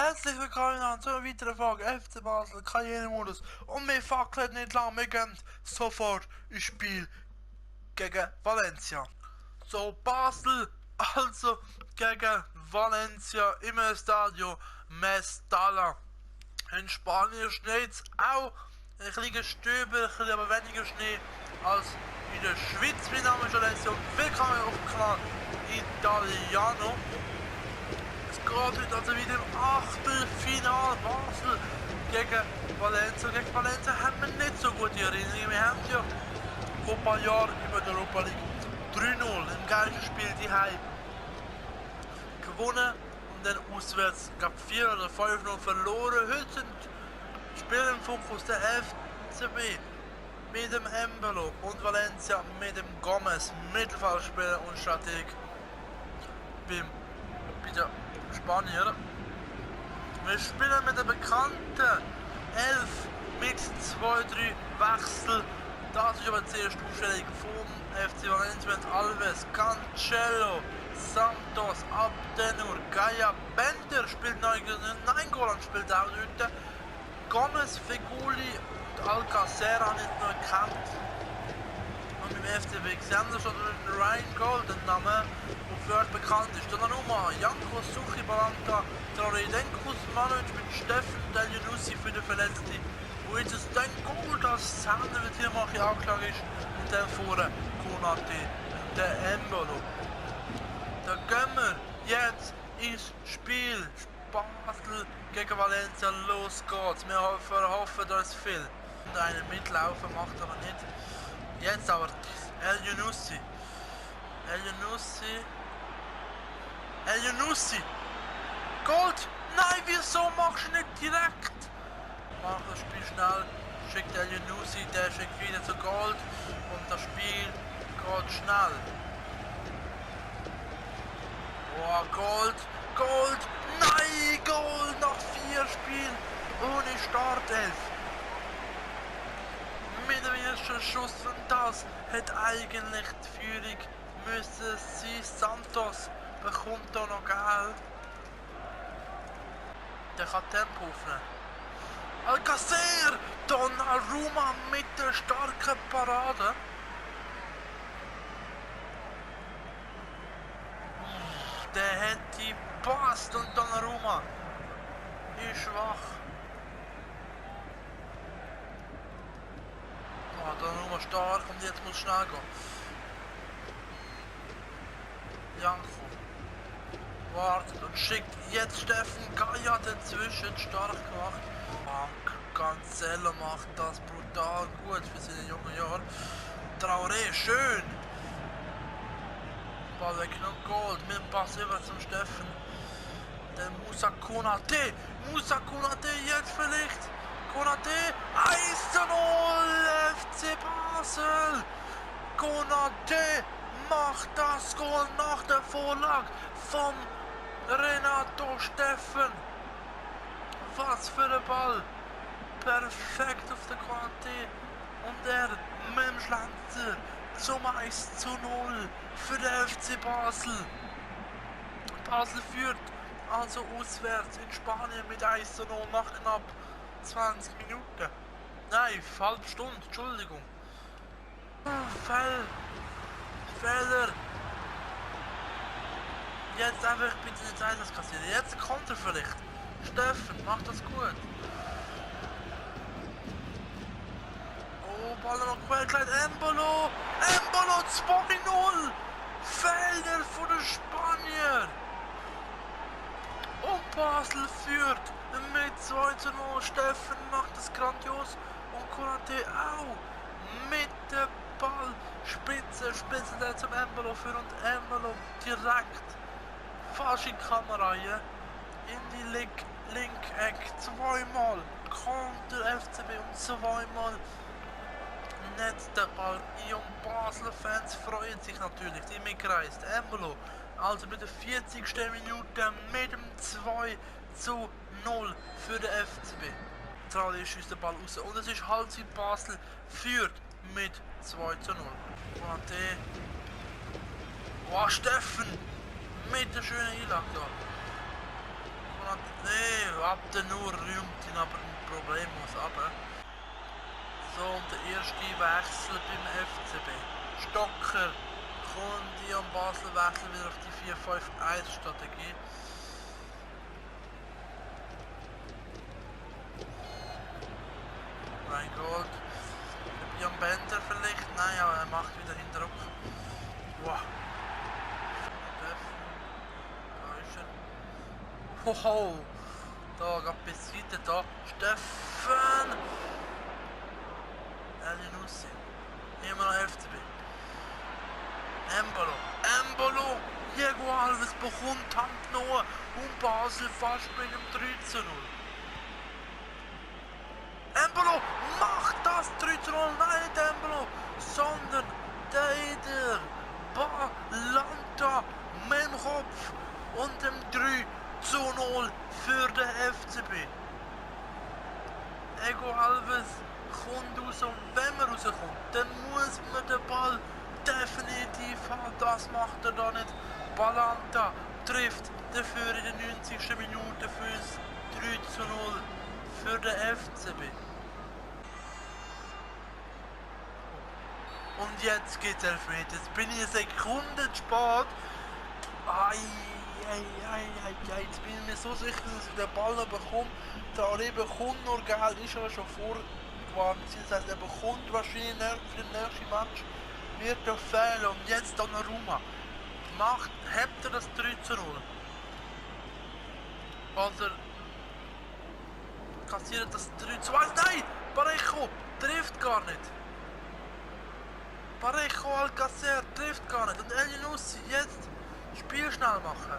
Herzlich willkommen zu einer weiteren Folge FC Basel Karrieremodus. Und wir fackeln nicht lang, wir gehen sofort ins Spiel gegen Valencia. So, Basel also gegen Valencia im Estadio Mestalla. In Spanien schneit es auch ein bisschen Stübe, aber weniger Schnee als in der Schweiz. Mein Name ist Alessio, willkommen auf dem Kanal Italiano. Es geht heute also wieder im Achtelfinal Basel gegen Valencia. Gegen Valencia haben wir nicht so gute Erinnerungen. Wir haben ja vor ein paar Jahren über die Europa League 3-0 im Geisterspiel die Heim gewonnen und dann auswärts, ich glaube 4 oder 5-0 verloren. Heute sind Spieler im Fokus der FCB mit dem Embolo und Valencia mit dem Gomez, Mittelfeldspieler und Strateg bei der Spanier. Wir spielen mit der bekannten 11 mit 2-3 Wechsel. Das ist aber die erste Aufstellung vom FC Valencia mit Alves, Cancelo, Santos, Abdenur, Gaia, Bender spielt neu, nein, Golan spielt auch heute. Gomez, Feguli und Alcacer habe ich noch erkannt. Und im FCB sehen wir schon den Ryan Gold, den Namen, der für euch bekannt ist. Donnarumma, Janko, Suchi, Balanta, Traoredenkus, Manovic mit Steffen, Deljanussi für den Verletzten. Wo jetzt ist dann Gold als Sender wird hier mal angeklagt ist. Und dann vorne Konate, der Embolo. Da gehen wir jetzt ins Spiel. Basel gegen Valencia, los geht's. Wir hoffen, da ist viel. Und einen mitlaufen macht aber nicht. Jetzt aber Elyounoussi. Gold! Nein, wieso machst du nicht direkt? Mach das Spiel schnell. Schickt Elyounoussi, der schickt wieder zu Gold. Und das Spiel geht schnell. Oh, Gold! Nein, Gold nach 4 Spielen ohne Startelf. Mit dem ersten Schuss und das hat eigentlich die Führung müssen sein. Santos bekommt da noch Geld. Der kann Tempo aufnehmen. Alcacer! Donnarumma mit der starken Parade. Der hätte gepasst und Donnarumma ist schwach. Oh, Donnarumma stark und jetzt muss schnell gehen. Janko wartet und schickt jetzt Steffen Gaia dazwischen, stark gemacht. Cancelo macht das brutal gut für seine jungen Jahre. Traoré, schön. Ball weggenommen, Gold, mit dem Pass über zum Steffen. Der Moussa Konate jetzt vielleicht. Konate, 1-0 FC Basel. Konate macht das Goal nach der Vorlage vom Renato Steffen. Was für ein Ball. Perfekt auf der Konate. Und er mit dem Schlanzer zum 1-0 für den FC Basel. Basel führt also auswärts in Spanien mit 1-0 nach knapp 20 Minuten. Nein, halbe Stunde, Entschuldigung. Fehler. Jetzt einfach bitte nicht Einsatz kassieren. Jetzt kommt er vielleicht. Steffen, macht das gut. Oh, Ball noch quergelegt. Embolo 2-0. Fehler von den Spanier. Und Basel führt mit 2-0. Steffen macht es grandios. Und Konate auch. Mit dem Ball. Spitze der zum Embolo führt. Und Embolo direkt fast in die Kamera. Ja? In die linke Ecke. Zweimal kommt der FCB und zweimal nicht der Ball. Und Basler Fans freuen sich natürlich, die mitgereist. Embolo, also mit der 40. Minute mit dem 2-0 für den FCB. Traoré schießt den Ball raus und es ist Halbzeit. Basel führt mit 2-0. Konate. Oh, Steffen mit der schönen Einlage da. Und nee, ab der nur räumt ihn aber problemlos ab. So, und der erste Wechsel beim FCB. Stocker, Kondi und Basel wechseln wieder auf die 4-5-1-Strategie. Mein Gott. Jan Bender vielleicht? Nein, aber er macht wieder Hindruck. Wow. Da ist er. Hoho. Da, gerade bis Seite da. Steffen! Elinussi. Immer noch FCB. Embolo! Diego Alves bekommt Hand noch und Basel fast mit dem 3:0. Embolo macht das 3:0, nein nicht Embolo, sondern der Balanta mit dem Kopf und dem 3:0 für den FCB. Diego Alves kommt raus und wenn man rauskommt, dann muss man den Ball definitiv haben, das macht er da nicht. Balanta trifft dafür in der 90. Minute fürs 3:0 für den FCB. Und jetzt geht's Elfmeter. Jetzt bin ich eine Sekunde zu spät. Jetzt bin ich mir so sicher, dass ich den Ball noch bekomme. Der Ari bekommt nur Geld, ist aber schon vorgewarnt. Das heißt, er bekommt wahrscheinlich für den nächsten Match. Wird er fehlen. Und jetzt Donnarumma. Hebt er das 3:0? Oder kassiert das 3:2? Nein! Parejo trifft gar nicht. Parejo Alcacer trifft gar nicht. Und Elinussi jetzt Spiel schnell machen.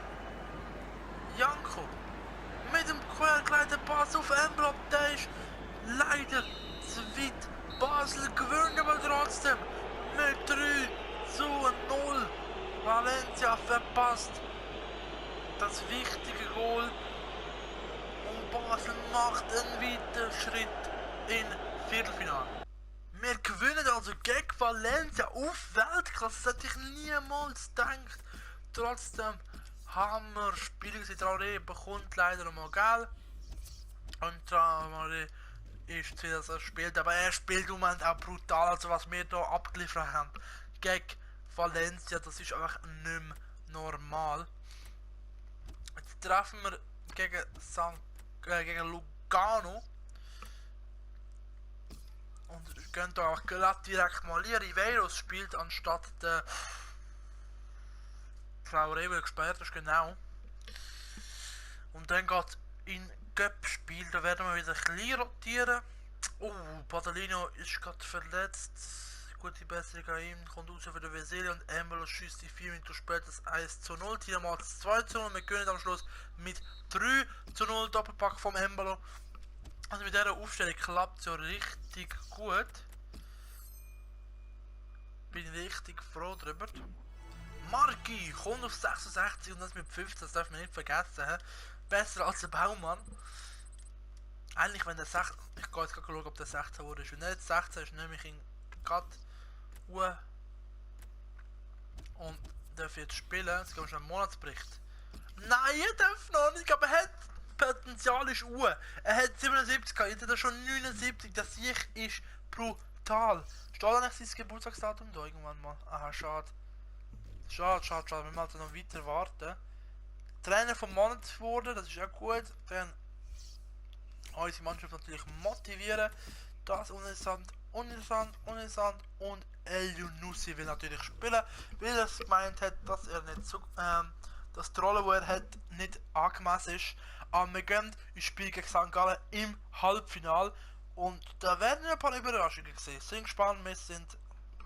Janko mit dem quergeleiteten Pass auf Embolo. Der ist leider zu weit. Basel gewinnt aber trotzdem mit 3:0. Valencia verpasst das wichtige Goal. Und Basel macht einen weiteren Schritt in Viertelfinale. Wir gewinnen also gegen Valencia auf Weltklasse, das hätte ich niemals gedacht. Trotzdem haben wir Spieler gesehen, Traoré bekommt leider nochmal Geld. Und Traoré ist zwar, dass er spielt, aber er spielt im Moment auch brutal, also was wir hier abgeliefert haben gegen Valencia, das ist einfach nicht mehr normal. Jetzt treffen wir gegen Lugano. Und gehen da auch gerade direkt mal hier. Riveiros spielt anstatt der Traoré, der gesperrt ist, genau. Und dann geht es in Cup-Spiel, da werden wir wieder ein bisschen rotieren. Oh, Badalino ist gerade verletzt. Gute Besserung an ihm, kommt raus für den Veseli und Embolo schießt die 4 Minuten später das 1:0. Hier macht es 2:0. Wir gewinnen am Schluss mit 3:0 Doppelpack vom Embolo. Also mit dieser Aufstellung klappt es ja richtig gut. Bin richtig froh drüber. Marki kommt auf 66 und das mit 15, das darf man nicht vergessen. He? Besser als der Baumann. Eigentlich wenn der 16, ich gehe jetzt gerade schauen, ob der 16 wurde. Wenn er jetzt 16 ist, nehme ich ihn gerade und darf jetzt spielen. Jetzt gehen wir schon einen Monatsbericht. Nein, er darf noch nicht, aber er hat Potenzial ist Uhr. Er hat 77 gehabt, jetzt hat er schon 79. Das ist brutal. Steht da nicht sein Geburtstagsdatum da irgendwann mal? Aha, schade. Schade. Wir müssen also noch weiter warten. Trainer vom Monat wurde, das ist auch gut. Dann unsere Mannschaft natürlich motivieren. Das uninteressant und Elinussi will natürlich spielen, weil er gemeint hat, dass er nicht so, dass die Rolle, die er hat, nicht angemessen ist. Aber wir gehen ins Spiel gegen St. Gallen im Halbfinale und da werden ein paar Überraschungen gesehen. Sind gespannt, wir sind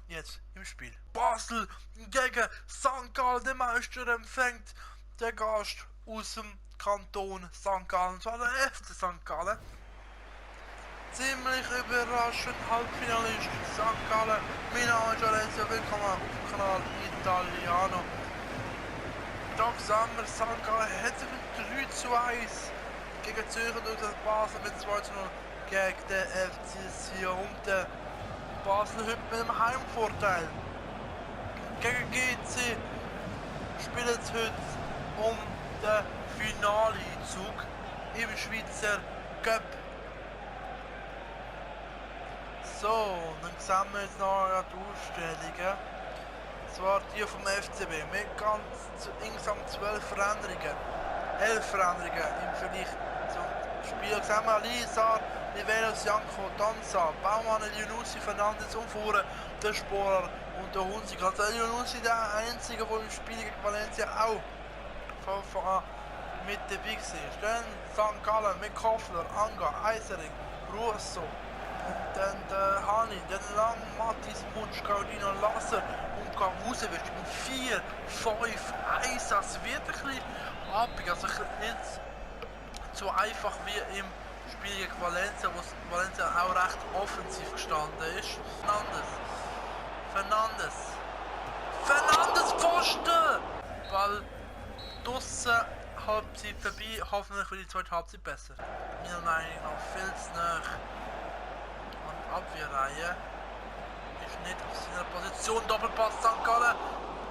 jetzt im Spiel. Basel gegen St. Gallen, der Meister empfängt der Gast aus dem Kanton St. Gallen, zwar der FC St. Gallen. Ziemlich überraschend, Halbfinalist St. Gallen. Mein Name ist Alessio, willkommen auf dem Kanal Italiano. Da sehen wir, St. Gallen hat sich mit 3:1 gegen Zürich durch das Basel mit 2:0 gegen den FC Sion. Und der Basel heute mit einem Heimvorteil. Gegen GC spielt es heute um den Finaleinzug im Schweizer Cup. So, und dann sehen wir jetzt noch die Ausstellungen. Das war die vom FCB mit insgesamt 12 Veränderungen. 11 Veränderungen im Vergleich zum Spiel. Sehen wir Lisa, Nivelos, Janko, Danza, Baumann, Elionussi, Fernandes und vorne der Sporer und der Hunsig. Also Elionussi der einzige, der im Spiel gegen Valencia auch von Anfang an mit dabei war. Dann St. Gallen mit Koffler, Anga, Eisering, Russo. Und dann der Hani, dann Lang, Mattis, Mutsch, Claudino, Lasser und Kavusevic und 4, 5, 1. Das wird ein bisschen happig, also nicht so einfach wie im Spiel gegen Valencia, wo Valencia auch recht offensiv gestanden ist. Fernandes Pfosten! Ball draussen, Halbzeit vorbei, hoffentlich wird die zweite Halbzeit besser. Meiner Meinung nach viel zu nah. Abwehrreihe ist nicht auf seiner Position, Doppelpass St. Gallen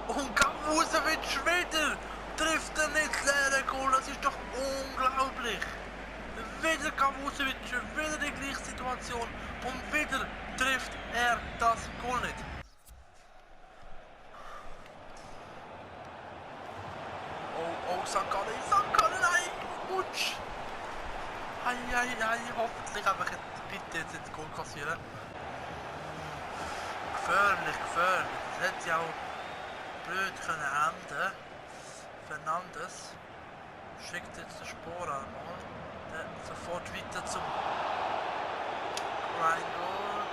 und Kavusevic wieder trifft er nicht das leere Goal, das ist doch unglaublich. Wieder Kavusevic, wieder die gleiche Situation und wieder trifft er das Goal nicht. Oh, St. Gallen, nein, Mutsch. Hoffentlich einfach bitte jetzt ins Goal kassieren. Gefährlich. Das hätte ja auch blöd können enden. Fernandes schickt jetzt den Sporer mal. Der sofort weiter zum Rheingold.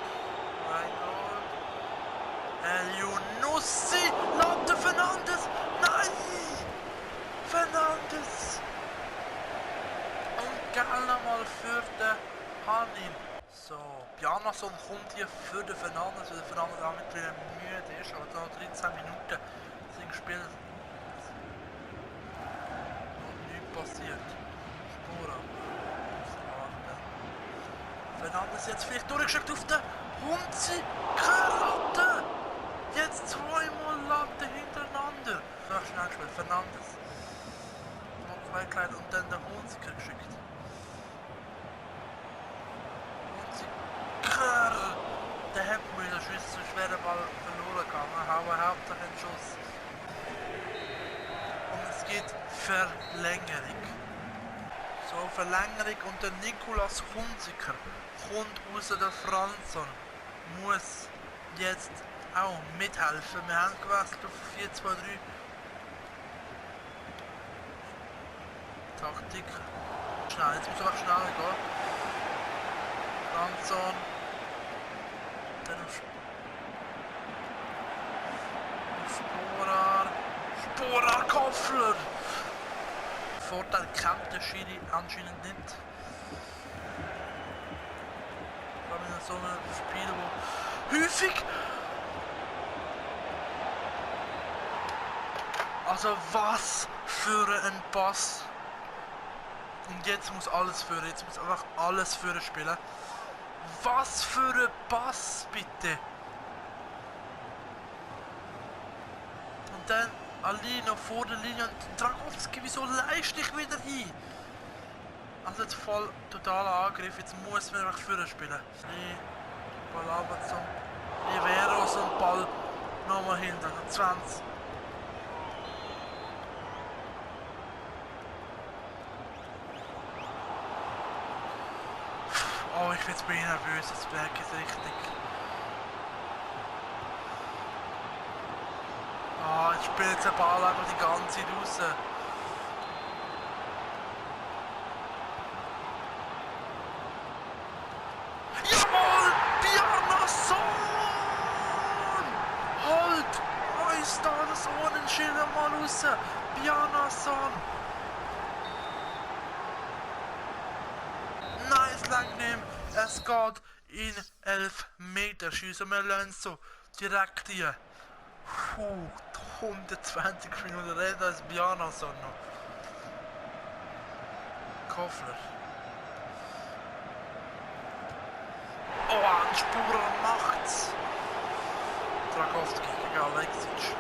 Elionussi, Latte Fernandes. Nein! Fernandes! Und gerne mal für den Hanin. So, Bjarnason kommt hier für den Fernandes, weil der Fernandes auch mittlerweile müde ist, aber noch 13 Minuten sind gespielt. Und nichts passiert. Spora. Fernandes jetzt vielleicht durchgeschickt auf den Hunzi. Keine Latte! Jetzt zweimal Latte hintereinander. Noch schnell gespielt, Fernandes. Noch Quellkleid und dann der Hunziker geschickt. Der hat mir den Schuss zu schweren Ball verloren gegangen, aber Hauptsache ein Schuss. Und es geht Verlängerung. So, Verlängerung und der Nicolas Hunziker kommt raus, der Franzon muss jetzt auch mithelfen. Wir haben gewechselt auf 4-2-3. Taktik. Schnell, jetzt muss einfach schneller gehen. Franzon. Dann auf Sporer Koffler! Vorteil kennt der Schiri anscheinend nicht. Ich habe in so einem Spiel, wo häufig... Also was für ein Pass! Und jetzt muss alles führen, jetzt muss einfach alles führen spielen. Was für ein Pass, bitte! Und dann Ali noch vor der Linie und Dragowski, wieso leist dich wieder hin? Also jetzt voll totaler Angriff, jetzt muss man einfach führen spielen. Ball aber zum Riveros und Ball nochmal hinter, 20. Oh, ich bin jetzt nervös, das merke ich richtig. Ah, ich spiele jetzt den Ball einfach die ganze Zeit raus. Jawohl! Bjarnason! Halt! Ist da das Unentschieden mal raus? Bjarnason! Nice Langnehme! Es geht in 11 Meter schießen. Wir lassen so direkt hier. 120 Minuten reden als Bjarnason noch. Koffler. Oh, ein Spurer macht's. Dragowski gegen Alexic.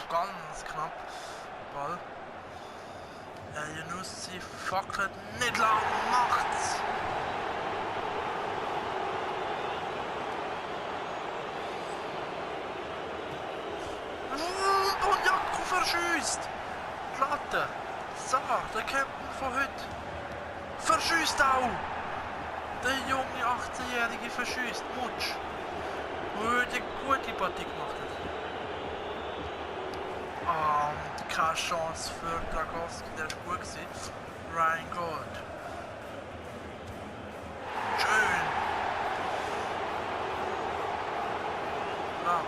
Ganz knapp. Ball. Janussi fackelt nicht lang, macht's! Und Jakko verschießt! Die Latte! So, der Captain von heute verschießt auch! Der junge 18-Jährige verschießt, Mutsch! Wo heute gute Partie gemacht hat. Und keine Chance für Dragowski, der ist gut gewesen. Ryan Gold. Schön! Ja.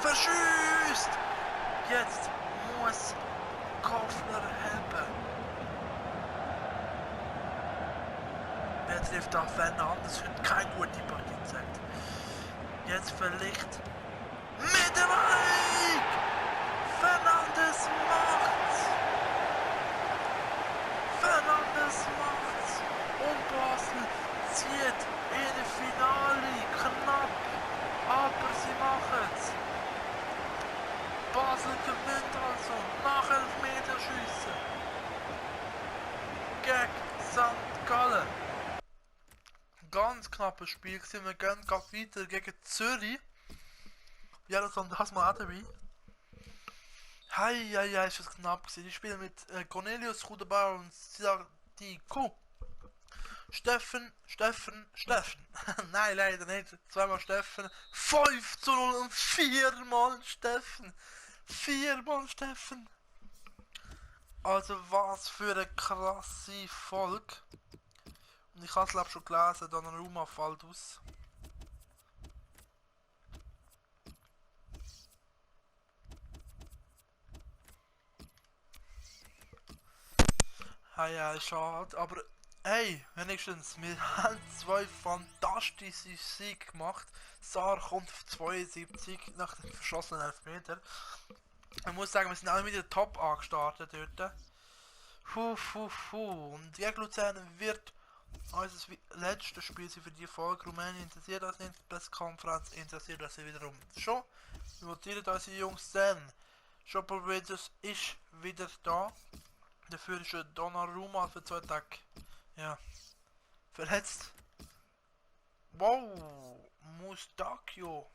Verschießt! Jetzt muss Kofler helfen. Wer trifft da Fernandes? Heute keine gute Partie gezeigt. Jetzt vielleicht mit dem Eik! Fernandes macht's! Fernandes macht's! Und Basel zieht in Finale knapp, aber sie machen's! Basel gewinnt also nach Elfmeterschüssen gegen St. Gallen. Ganz knappes Spiel gewesen. Wir gehen gerade weiter gegen Zürich. Ja, das haben wir auch dabei. Hei, ist das knapp gewesen. Die spielen mit Cornelius Ruderbauer und Sardiku. Steffen. Nein, leider nicht. Zweimal Steffen. 5:0 und 4-mal Steffen. 4-mal Steffen. Also was für eine krasse Folge. Und ich habe es glaube schon gelesen, Donnarumma fällt aus. Ja, schade, aber hey, wenigstens, wir haben zwei fantastische Siege gemacht. Saar kommt auf 72 nach dem verschossenen Elfmeter. Man muss sagen, wir sind alle wieder top angestartet dort. Und gegen Luzern wird unser letztes Spiel für die Folge. Rumänien interessiert das nicht, die Pressekonferenz interessiert das wiederum schon. Wir notieren unsere Jungs dann. Schopovic ist wieder da. Dafür ist Donnarumma für 2 Tage. Ja. Verletzt. Wow. Mustakio.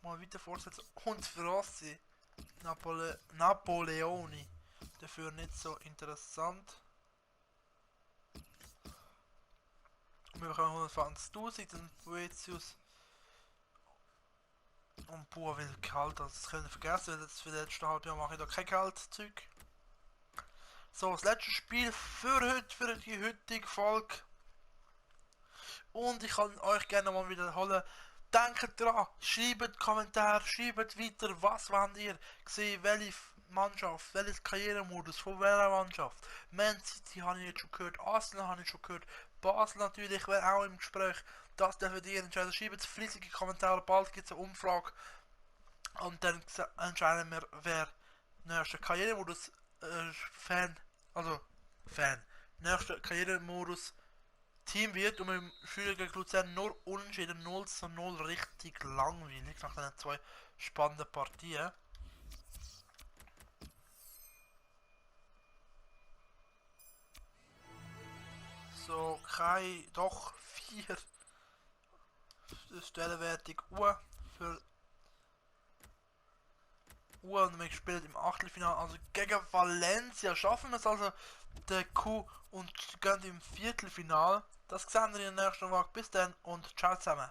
Mal weiter fortsetzen. Und Frossi. Napoleoni. Dafür nicht so interessant. Wir bekommen 120.000, dann Boetius und Pua will Gehalt, also das können wir vergessen, weil jetzt für das letzte Halbjahr mache ich da kein Geldzeug. So, das letzte Spiel für heute, für die heutige Folge. Und ich kann euch gerne mal wiederholen. Denkt dran, schreibt Kommentare, schreibt weiter, was wollt ihr sehen, welche Mannschaft, welches Karrieremodus, von welcher Mannschaft. Man City habe ich jetzt schon gehört, Arsenal habe ich schon gehört, Basel natürlich wäre auch im Gespräch. Das dürfen ihr entscheiden. Schreibt fleissige Kommentare, bald gibt es eine Umfrage. Und dann entscheiden wir, wer nächster Karrieremodus nächster Karrieremodus Team wird. Und wir spielen gegen Luzern nur unentschieden 0:0, richtig langweilig nach den 2 spannenden Partien. So, doch 4 Stellenwertung U für U und wir spielen im Achtelfinale, also gegen Valencia. Schaffen wir es also, der Q, und gehen im Viertelfinale. Das sehen wir in der nächsten Woche. Bis dann und ciao zusammen.